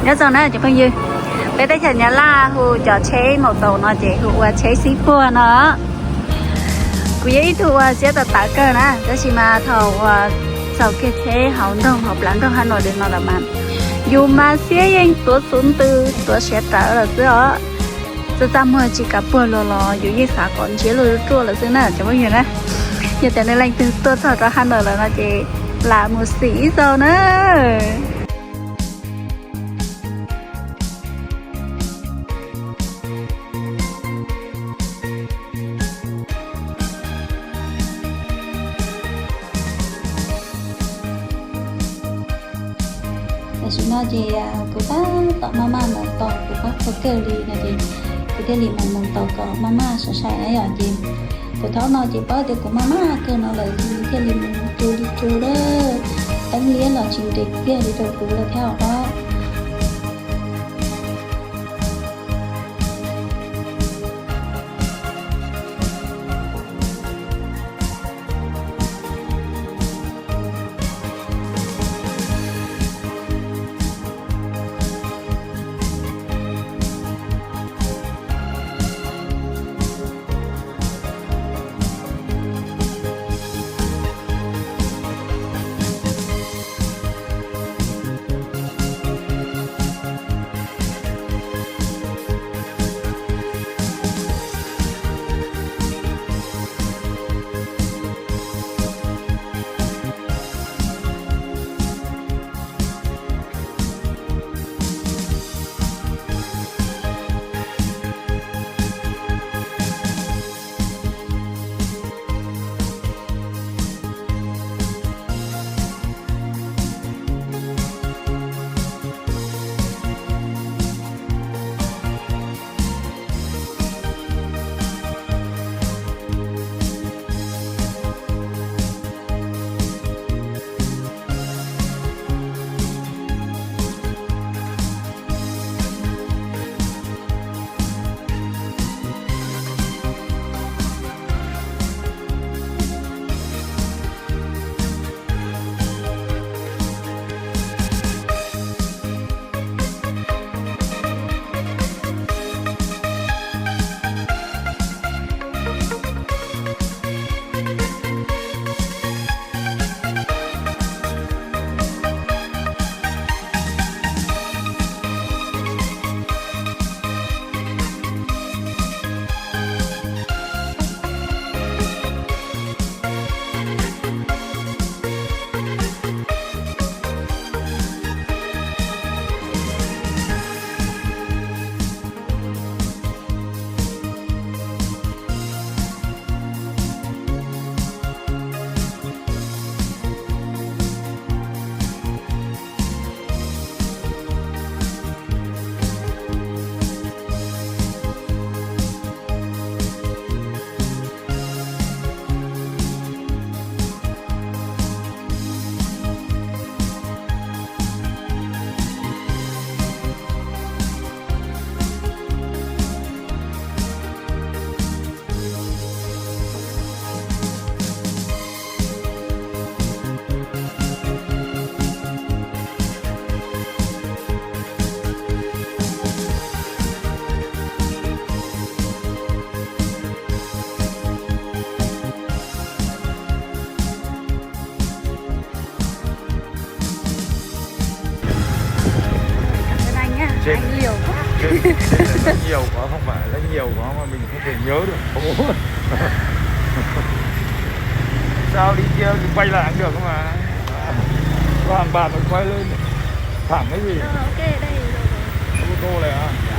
Nyob zoo na cov phooj ywg, peb teb chaws Nyab Laj hu cov tsheb maus taus no ces hu ua tsheb xib puag no. Kuv yog ib tug uas siab tawv tawv kawg na, tab sis mas thaum uas txaus kiag tsheb hauv nroog hauv plawv nroog Hav Nois li no lawm mas yus mas siab yeej tuav txhuv ntws tuav siav rawv lawm xwb os. Txaj txaj muag tsis kav puag luag los yus yeej xav kom ntsiab luag ruaj lawm xwb na cov phooj ywg na. Yog tias nej leej twg tuaj txog rau Hav Nois lawm no ces lam mus xim ib zaug na. Tam sim no ces kuv tab tom maj maj mus tau, kuv pab qhua kawg li no ces kuv thiaj li mam mus tau kom maj maj sai sai na yom. Ces kuv thaum no ces paub tias kuv maj maj kawg no lawm ces thiaj li mus tu li tu lawm, teeb liab los tsis nres kiag li rau kuv lawm thiab os. Trên, trên này nó nhiều quá, không phải là nhiều quá mà mình không thể nhớ được. Sao đi kia mình quay lại cũng được mà. Có hàng bàn nó quay lên. Thẳng cái gì? Ô tô này à?